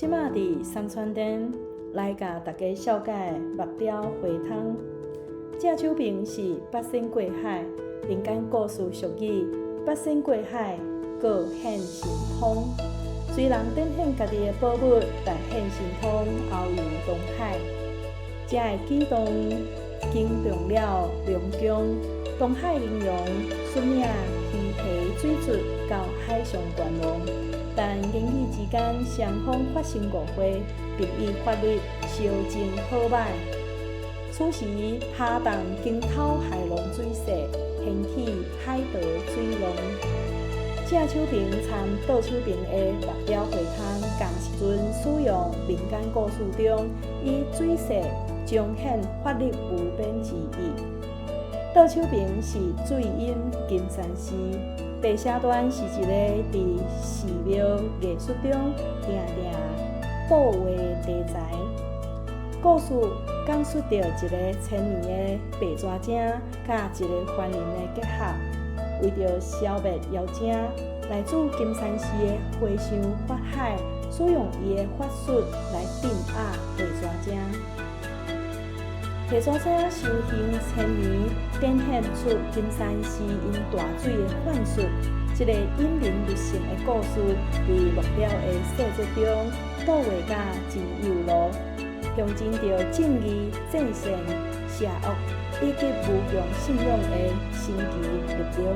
這馬佇三川頂來共大家紹介目雕花湯。正手爿是八仙過海，民間故事俗語八仙過海，各顯神通。隨人展現家己的寶物來顯神通，遨遊東海。這个舉動驚動了龍宮，東海英雄率領魚蝦水卒到海上觀望，但言語之間雙方發生誤會，並以法力相爭好䆀。此時哈動驚濤駭浪水勢，掀起海潮水浪。正手爿參倒手爿的目雕花湯，仝時陣使用民間故事中以水勢彰顯法力無邊之意。倒手爿是水隱金山寺，白寫端是一個佇寺廟藝術中定定倒畫題材。故事講述著一个千年的白蛇精佮一个凡人的結合，為著消滅妖精，來自金山寺的和尚法海使用伊的法術來鎮壓白蛇精。白蛇精修行千年，展現出金山寺𪜶大水的幻術。這个引人入勝的故事，佇木雕的細節中倒畫甲真有路，象徵著正義戰勝邪惡以及無窮信仰的神奇力量。